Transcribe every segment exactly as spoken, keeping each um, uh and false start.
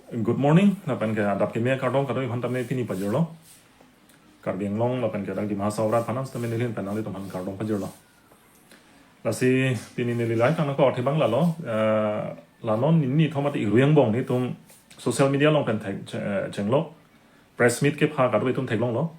Good morning, lapen ke adap keme kardom kadokave aphan tame pini pajirlo. Karbi Anglong lapen ke dak Dima Hasao arat aphan tame neli pen nanglitum aphan kardom pajirlo. Lasi pini neli lahai tang nangkok-ot abang lalo, eh, la non nini thom mati irui angbong nelitum social media along pen thek, che-, eh, chenglo. Press meet kepha kadokave itum theklonglo.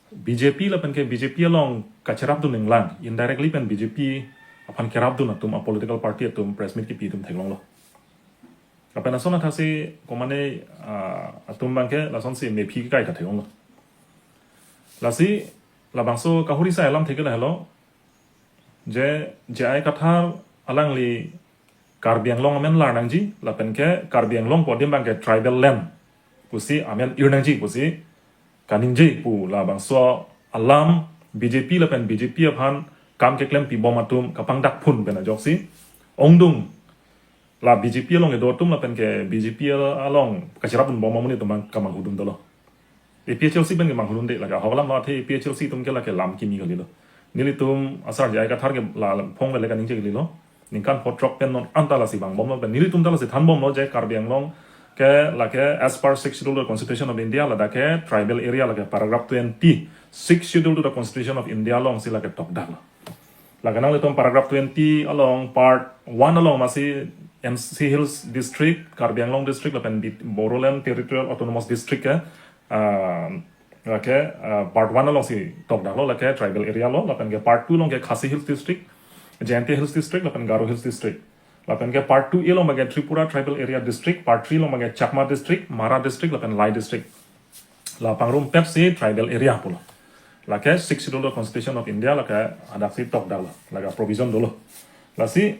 B J P lapen ke B J P along kacherapdun ninglang, indirectly pen B J P aphan kerapdun atum, a political party atum press meet kepi itum theklonglo. Lapen lason athasi komane, ah, atum abang ke lasonsi mephi kekai ta theklonglo. Lasi labangso kahuri sai alam theke lahelo, je J I Kathar alangli Karbi Anglong amen lar nangji, lapen ke Karbi Anglong pu adim abang ke tribal land pusi amen ir nangji pusi kaningje pu labangso alam B J P lapen B J P aphan kam keklem pibom atum kapangdak phun pen ajoksi ongdung la B J P along kedo atum lapen ke B J P along kacherapdunbom amonit atum abang kamanghudun dolo. A P H L C pen kemanghudunde, lake ahok alamlo, athe A P H L C atum ke lake lam kimi kalilo. Nelitum asar J I Kathar ke la phongvele kaningje kalilo. Ningkan pho throk pen non anta lasi vangbomlo pen nelitum ta lasi thanbomlo je Karbi Anglong ke lake as per Sixth Schedule Constitution of India, ladak ke tribal area, lake paragraph twenty, Sixth Schedule to the Constitution of India alongsi lake tokdaklo. Lake nanglitum paragraph twenty along part one along masi N C Hills District, Karbi Anglong District lapen Bit-, Bodoland Territorial Autonomous District ke, ah, lake, ah, part one alongsi tokdaklo, lake tribal area lo, lapen ke part two along ke Khasi Hills District, Jaintia Hills District lapen Garo Hills District. Lapen ke part two A along abang ke Tripura Tribal Area District, part three along abang ke Chakma District, Mara District lapen Lai District. La pangrumpetsi tribal area pulo. Lake Sixth Schedule Constitution of India lake adaksi tokdaklo, lake provision dolo. Lasi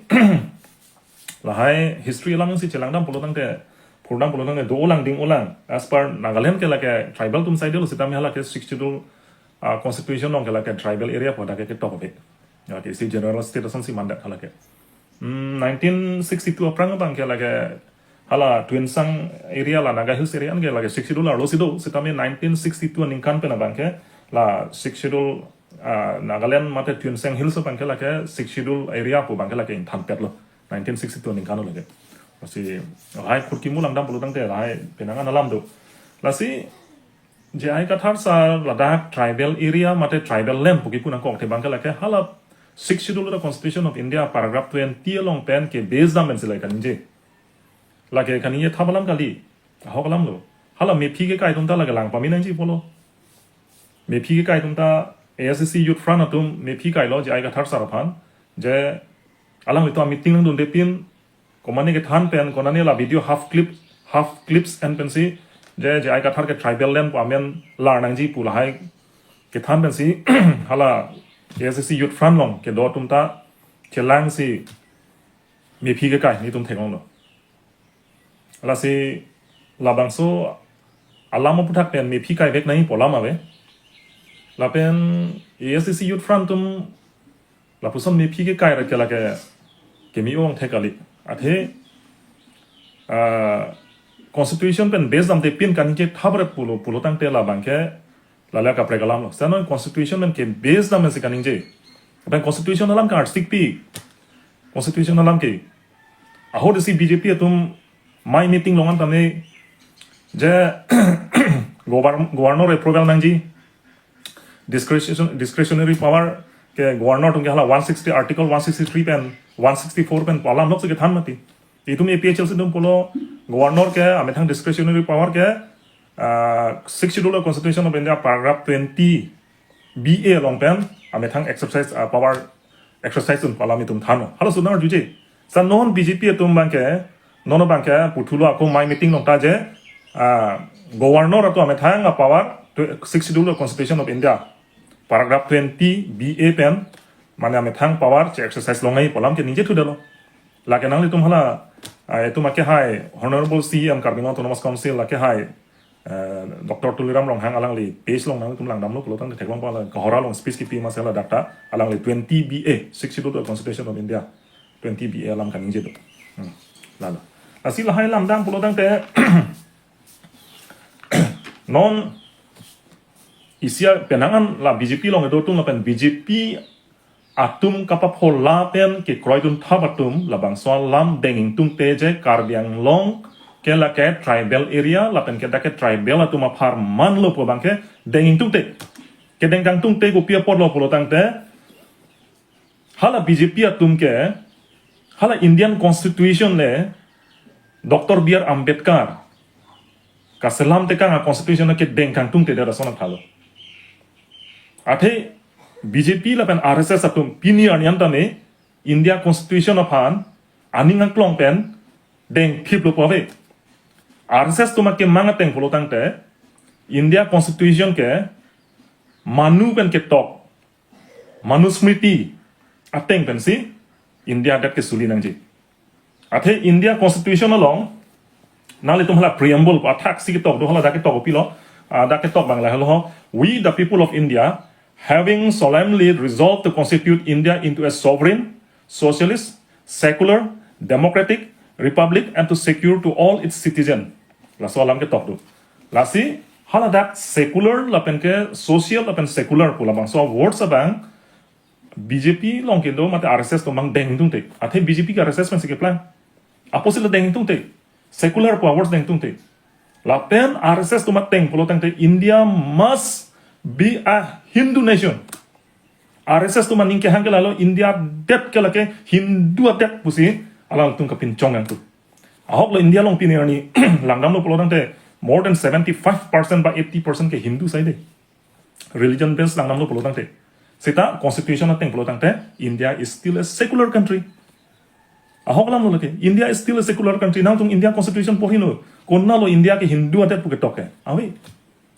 lahai history alamsi chelangdam pulo tangte, phurdam pulo tangte do-olang ding-olang. As per Nagaland ke lake tribal atum side lo, sitame halake Sixth Schedule, ah, Constitution along ke lake tribal area pu dak ke ketok ave. Ya, ke isi general state asonsi mandak halake. Hmm, nineteen sixty-two aphrang abang ke lake hala Tuensang area, la Naga Hills area an ke lake Sixth Schedule arlosi do, sitame nineteen sixty-two aningkan pen abang ke la Sixth Schedule, ah, Nagaland mate Tuensang Hills abang ke lake Sixth Schedule area pu abang ke lake ingthanpetlo, nineteen sixty-two aningkan lo lake. Lasi hai khurkimu langdam pulo tangte lahai penang an alam do. Lasi J I Kathar sir ladak tribal area mate tribal land pu kipu nangkok athe abang ke lake hala Sixth Schedule to the Constitution of India paragraph twenty along pen ke base dam pensi lake kaningje. Lake kaningje thap alam kali, ahok alamlo. Hala mephi kekai atum ta lake lang pame nangji pulo. Mephi kekai atum ta A S D C Youth Front atum mephi kailo J I Kathar sir aphan, je alanglitum meeting nangdunde pin, komane kethan pen, konane la video half clip, half clips en pensi, je J I Kathar ke tribal land pu amen lar nangji pu lahai kethan pensi hala A S D C Youth Front along kedo atum ta chelangsi mephi kekai nelitum theklonglo. Lasi labangso alam aphuthak pen mephi kaivek nangji pu alam ave. Lapen A S D C Youth Front atum lapuson mephi kekai ra ke lake keme-ong thek kali. Athe, ah, Constitution pen base damde pin kaningje thap ret pulo, pulo tangte labang ke lale kaprek alamlo. Seta non Constitution pen ke base dam pensi kaningje. Pen Constitution alam ke article pi. Constitution alam ke. Ahut isi B J P atum amei meeting along an tame je govern-, governor approval nangji, discretion, discretionary power ke governor atum ke hala one sixty, article one sixty-three pen, one sixty-four pen pu alam lok si kethan mati. Itum A P H L C atum pulo governor ke amethang discretionary power ke, ah, Sixth Schedule Constitution of India paragraph twenty B A along pen amethang exercise, ah, power exercise dun pu alam itum thanlo. Halaso nang arjuje. Seta non B J P atum abang ke, non abang ke puthulo ako amei meeting along ta je, ah, governor atum amethang a power to Sixth Schedule Constitution of India paragraph twenty B A pen mane amethang power che exercise longnei pu alam ke ningje thudetlo. Lake nanglitum hala, ah, itum akehai Honorable C E M Karbi Anglong Autonomous Council akehai, eh, Doctor Tuliram Ronghang alangli page along nangtum langdamlo pulo tangte theklongpo, hala Kohora along speech kipi masi ladak ta alangli twenty B A, Sixth Schedule Constitution of India, twenty B A alam kaningje do. Hmm. Lalo. Lasi lahai lamdam pulo tangte non isi a penang an la B J P along kedo atum lapen B J P atum kapaphola pen kekroidun thap atum labangso alam deng ingtungte je Karbi Anglong ke lake tribal area, lapen ke dak ke tribal atum apharman lo pu abang ke deng ingtungte. Kedeng kangtungte kopi apotlo pulo tangte, hala B J P atum ke, hala Indian Constitution le Doctor B R Ambedkar kaselam tekang a-constitution kedeng kangtungte, dera sona thalo. Athe B J P lapen R S S atum pini arni an tame India Constitution aphan aning angklong pen dengthiplo pu ave. R S S atum akemang ateng pulo tangte, India Constitution ke Manu pen ketok, Manusmriti ateng pensi India adet kesuli nangji. Athe India Constitution along nanglitum hala preamble athak si ketok do, hala dak ketok kopilo, ah, dak ketok abang lahelo ho, "We, the people of India, having solemnly resolved to constitute India into a sovereign, socialist, secular, democratic republic and to secure to all its citizen." Laso alam ketok do. Lasi hala dak secular lapen ke social lapen secular pu labangso words abang B J P along kedo mate R S S atum abang deng ingtungte. Athe B J P ke R S S pensi keplang. Apotsi la deng ingtungte. Secular pu a-words deng ingtungte. Lapen R S S atum ateng pulo tangte, "India must be a Hindu nation." R S S atum aning kehang ke lalo, India adet ke lake Hindu adet pusi alangtum kapinchong nangtum. Ahok lo India along pini arni langdamlo pulo tangte, more than seventy-five percent ba eighty percent ke Hindu saide. Religion based langdamlo pulo tangte. Seta constitution ateng pulo tangte, India is still a secular country. Ahok alam lo lake, India is still a secular country. Nangtum India Constitution porhilo. Konatlo India ke Hindu adet pu ketok ke? Ave.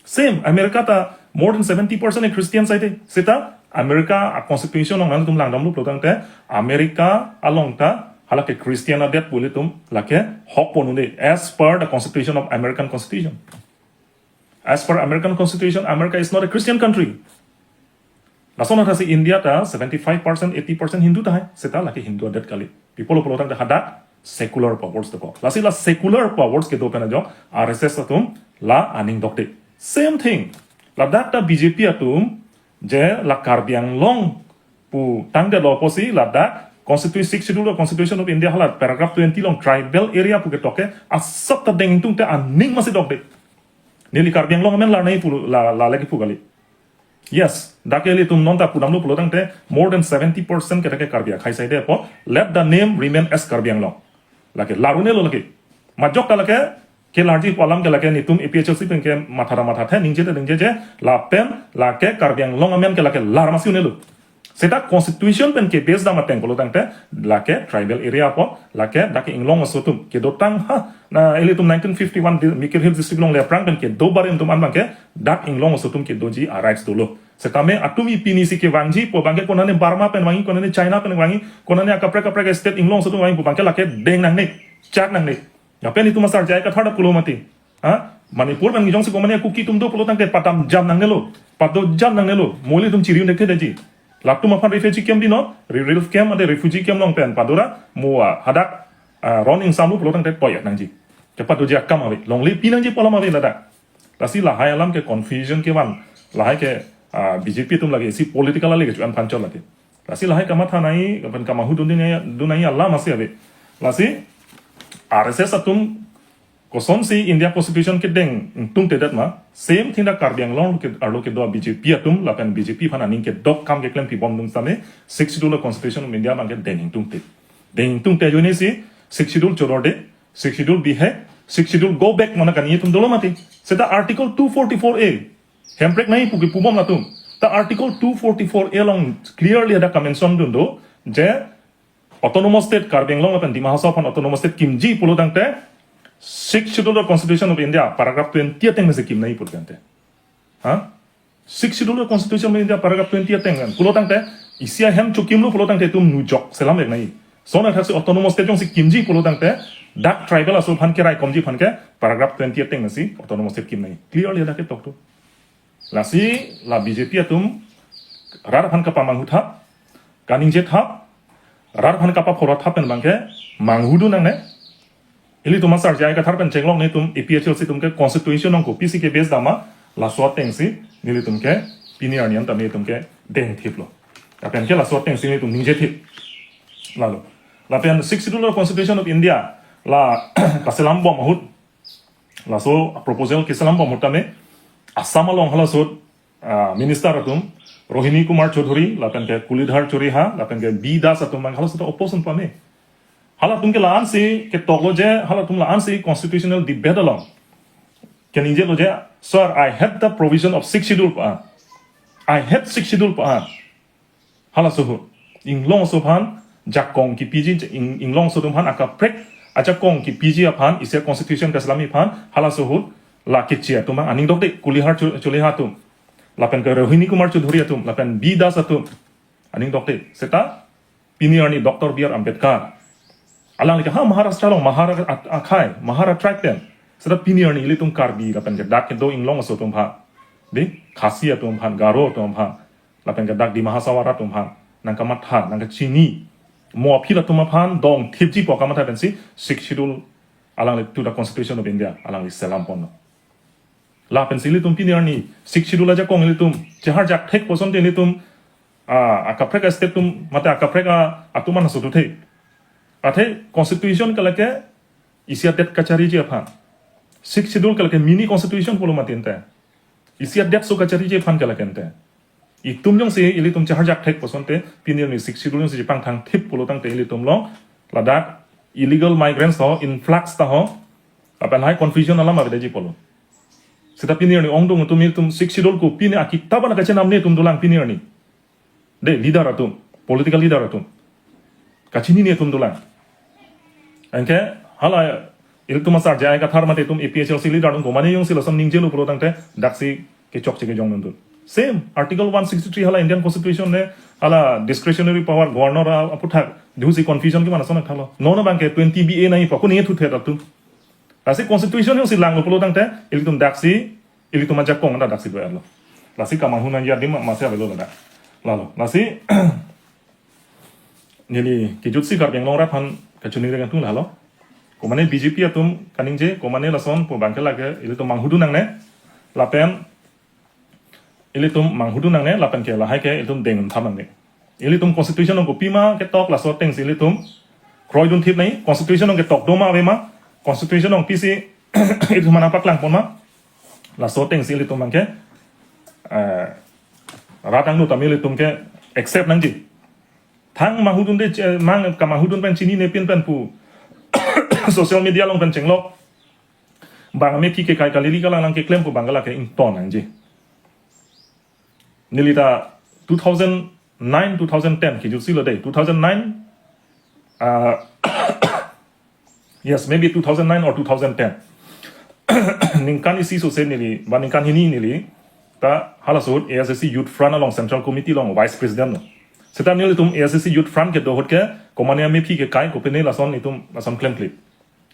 Same, America ta more than seventy percent a Christian saide. Seta America a-constitution along nangtum langdamlo pulo tangte, America along ta hala ke Christian adet pu ilitum lake hokpo un-e, as per the constitution of American Constitution. As per American Constitution, America is not a Christian country. Lason athasi India ta seventy-five percent, eighty percent Hindu tahai. Seta lake Hindu adet kali. Pi pulo pulo tangte hadak secular pu a-words dokok. Lasi la secular pu a-words kedo pen ajok R S S atum la aning dokde. Same thing. Ladak ta B J P atum je la Karbi Anglong pu tangdetlo apotsi ladak Constitution, Sixth Schedule of Constitution of India hala paragraph twenty along tribal area pu ketok ke asap ta deng ingtungte, aning masi dokde. Neli Karbi Anglong amen lar nangji pu la, la lake pu kali. Yes, dak ke ilitum non ta pudamlo pulo tangte more than seventy percent ke dak ke Karbi akhei saide apot, "Let the name remain as Karbi Anglong." Lake lar un-elo lake. Majok ta lake kelarji pu alam ke lake netum A P H L C pen ke matha ta mathathe, ningje ta ningjeje, lapen lake Karbi Anglong amen ke lake lar masi un-elo. Seta constitution pen ke base dam ateng pulo tangte, lake tribal area apot, lake dak ke inglong aso atum kedotang ha, na ilitum nineteen fifty-one di-, Mikir Hills District along le aphrang pen kedo barim atum an abang ke dak inglong aso atum kedoji a-rights dolo. Setame atum ipini si kevangji pu abang ke konane Burma pen vangji, konane China pen vangji, konane akaprek akaprek state inglong aso atum vangji pu abang ke lake deng nangne, chak nangne. Lapen itum asar J I Kathar ta pulo mati. Ha? Manipur pen jongsi komane Kuki atum do pulo tangte padamjam nangnelo, padojam nangnelo. Mo ilitum chiri un-e thekthe detji. Latum aphan refugee camp pinon, re-, relief camp ante refugee camp along pen padora, mo a hadak, ah, ron ingsamlo pulo tangte poyak nangji. Kepadoji akam ave, longle pi nangji pu alam ave ladak. Lasi lahai alam ke confusion kevan, lahai ke, ah, B J P atum lake isi political ale kecho-an aphan chot lake. Lasi lahai kamatha nangji, kapan kamahu dun nangji, dun nangji alam masi ave. Lasi R S S atum kosonsi India Constitution kedeng ingtungtedet ma, same thing dak Karbi Anglong ke, arlo kedo B J P atum lapen B J P aphan aning kedok akam keklem pibom dun setame, Sixth Schedule Constitution of India abang ke deng ingtungte. Deng ingtungte ajoine si Sixth Schedule chodorde, Sixth Schedule bihek, Sixth Schedule go back mane kani atum dolo mati. Seta Article two forty-four A, Hemprek nangji pu kepubom latum. Ta Article two forty-four A along clearly ada ka-mention dun do, je Autonomous State, Karbi Anglong lapen Dima Hasao aphan Autonomous State kimji pulo tangte, Sixth Schedule of Constitution of India, paragraph twenty ateng mesi kim nangji pulo tangte. Ha? Sixth Schedule of Constitution of India, paragraph twenty ateng kan. Pulo tangte, isi ahem chokimlo pulo tangte itum nujok selam vek nangji. Lason athaksi Autonomous State jongsi kimji pulo tangte, dak tribal aso aphan keraikomji aphan ke, paragraph twenty ateng mesi Autonomous State kim nangji. Clearly dak ketok do. Lasi la B J P atum rat aphan kapamanghu thap, kaningje thap, rat aphan kapaphoro thap pen abang ke manghu dun nangne. Ilitum asar J I Kathar pen chenglok netum A P H L C atum ke constitution along kopisi ke base dam ma, laso atengsi nelitum ke pini arni an tame itum ke dengthiplo. Lapen ke laso atengsi netum ningje thip. Lalo. Lapen Sixth Schedule of Constitution of India la kaselam bom ahut Laso proposal keselam pamutame Assam along halaso, ah, minister atum, Rohini Kumar Choudhury, lapen ke Kulidhar Choueha, lapen ke B Das atum abang halaso oppose pame. Halatum ke la-ansi ketok lo je, halatum la-ansi constitutional debate along keningjelo je, "Sir, I hate the provision of Sixth Schedule pa. I hate Sixth Schedule pa." Halaso ahut inglong aso aphan jakong kepiji, ing-, inglong aso atum aphan akaprek ajakong kepiji aphan, isi a-constitution kaselamji aphan, halaso ahut la keche atum abang aning dokde, Kulidhar Chou-, Choueha atum, lapen ke Rohini Kumar Choudhury atum, lapen B Das atum aning dokde. Seta pini arni Doctor B R Ambedkar, alangli ke ha Maharashtra along, Mahar a-, akhai, Mahar a-tribe pen. Seta pini arni ilitum Karbi lapen ke dak kedo inglong aso atum aphan, de, Khasi atum aphan, Garo atum aphan, lapen ke dak Dima Hasao arat atum aphan nangkamatha, nangkachini, mo aphi latum aphan dongthipji pu kamatha pensi Sixth Schedule alangli to the Constitution of India alangli selam ponlo. Lapensi ilitum pini arni Sixth Schedule ajakong ilitum cheharjak thek pu asonte ilitum, ah, akaprek a-state atum, mate akaprek a-, atum an asoduthe. Athe constitution ke lake isi adet kachariji aphan. Sixth Schedule ke lake mini constitution pulo mati ante. Isi adet so kachariji aphan ke lake ante. Itum jongsi ilitum cheharjak thek pu asonte pini arni Sixth Schedule jongsi chepangthang thip pulo tangte ilitum along ladak illegal migrants ta ho, influx ta ho, lapen lahai confusion alam avedeji pulo. Seta pini arni ongdung atum, ilitum Sixth Schedule ko pini akitap an kachenamne atum dolang pini arni. De, leader atum, political leader atum kachinine atum dolang. Anke hala ilitum asar J I Kathar mate itum A P H L C leader atum komane jongsi lason ningjelo pulo tangte daksi kechokche kejong nundun. Same, Article one sixty-three hala Indian Constitution ne, hala discretionary power governor a-, aputhak, dusi confusion ke mana sona thalo. Nono abang ke twenty B A nai pa, kuni thu thet atum. Lasi constitution jongsi langlo pulo tangte, ilitum daksi, ilitum ajakong anta daksi doyarlo. Lasi kamahun an yadim masi avelo ladak. Lalo, lasi, neli kejutsi Karbi Anglong arat aphan kachiningri kangtung lalo. Komane B J P atum kaningje, komane lason pu abang ke lake, ilitum manghudun nangne, lapen ilitum manghudun nangne, lapen ke lahai ke ilitum deng tham nangne. Ilitum constitution along kopima ketok laso atengsi ilitum kroidun thip nai, constitution along ketok doma avema, constitution along pisi ilitum mana paklang ponma, laso atengsi ilitum abang ke, eh, rat angno tame ilitum ke accept nangji. Thang manghudun de, eh, mang kamanghudun pen chinine pin pen pu social media along pen chenglok, bang amephi kekai kalili kalanglang keklem pu abang ke lake ington nangji. Neli ta two thousand nine, two thousand ten kejutsi lo de, two thousand nine, ah, yes, maybe two thousand nine or two thousand ten. Ningkan isi sose neli, ba ningkan hini neli ta halaso ahut A S D C Youth Front along Central Committee along Vice President lo. Seta nelitum A S D C Youth Front kedo ahut ke komane amephi kekai kopine lason itum lason klemkle.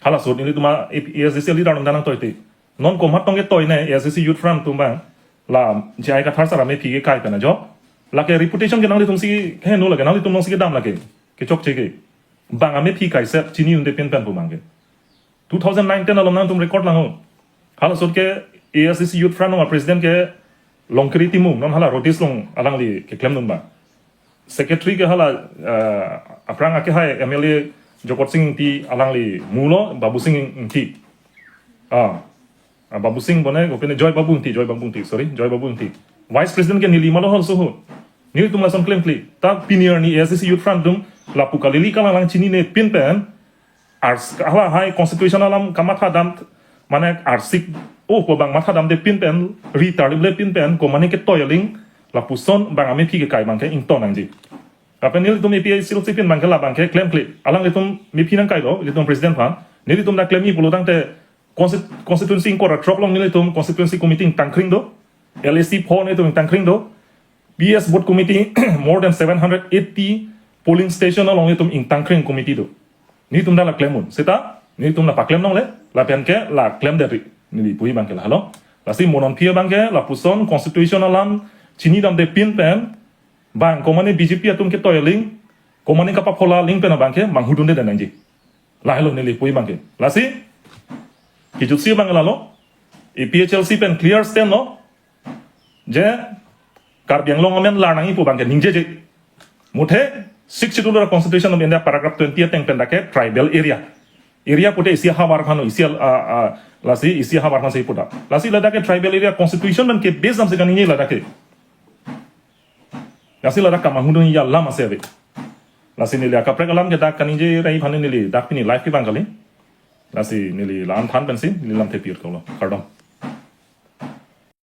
Halaso ahut nelitum a-, A S D C leader atum ta nangtoite. Non komat tong ketoi ne A S D C Youth Front atum abang, la J I Kathar sar amephi kekai pen ajok. Lake reputation ke nanglitumsi keheno, lake nanglitum alongsi kedam lake, kechokche ke. Bang amephi kaise chinidunde pin pen pu abang ke. Two thousand nine ten along nangtum record langnon. Halaso ahut ke A S D C Youth Front along a-president ke Longkiri Timung, non hala Road East along alangli keklemdun abang. Secretary ke hala, eh, aphrang akehai M L A Jokot Sing Ingti alangli mulo, Babu Sing Ingti. Ah, ah, Babu Sing bone, kopine Joy Babu Ingti, Joy Babu Ingti, sorry, Joy Babu Ingti. Vice President ke neli ma lo halaso ahut. Nelitum lason klemkle. Ta pini arni A S D C Youth Front atum lapu kalili kalanglang chinine pin pen, ars-, halahai constitution alam kamatha dam, mane arsik, oh, pu abang matha damde pin pen, ri tarliple pin pen, komane ketoi aling, lapuson bang amephi kekai abang ke ington nangji. Lapen nelitum A P H L C pin abang ke la abang ke klemkle. Alanglitum mephi nangkailo, ilitum president aphan. Nelitum ta klemji pulo tangte consti-, constituency ingkoi ra throk along nelitum constituency committee ingtangkring do. L A C pho nelitum ingtangkring do. P S booth committee more than seven hundred eighty polling station along nelitum ingtangkring committee do. Nelitum ta la klem un. Seta nelitum la paklem longle, lapen ke la klemdet ri. Neli puji abang ke lahelo. Lasi mo non aphi abang ke lapuson constitution alam chinidamde pin pen, bang komane B J P atum ketoi aling, komane kapaphola aling pen abang ke manghudunde nangji. Lahelo neli puji abang ke. Lasi kejutsi abang lalo, A P H L C pen clear stand lo, je Karbi Anglong amen lar nangji pu abang ke ningjeje. Muthe Sixth Schedule ra Constitution of India paragraph twenty ateng pen dak ke tribal area. Area pute isi ahavar aphan, isi al-, a, a, lasi isi ahavar aphan si puta. Lasi ladak ke tribal area constitution pen ke base damsi kaningje ladak ke. Lasi ladak kemanghu dun ya lam ase ave. Lasi neli akaprek alam ke dak kaningje rai aphan neli dak pini live kevang kali. Lasi neli la-an than pensi neli lamthe pi-et kalo. Kardom.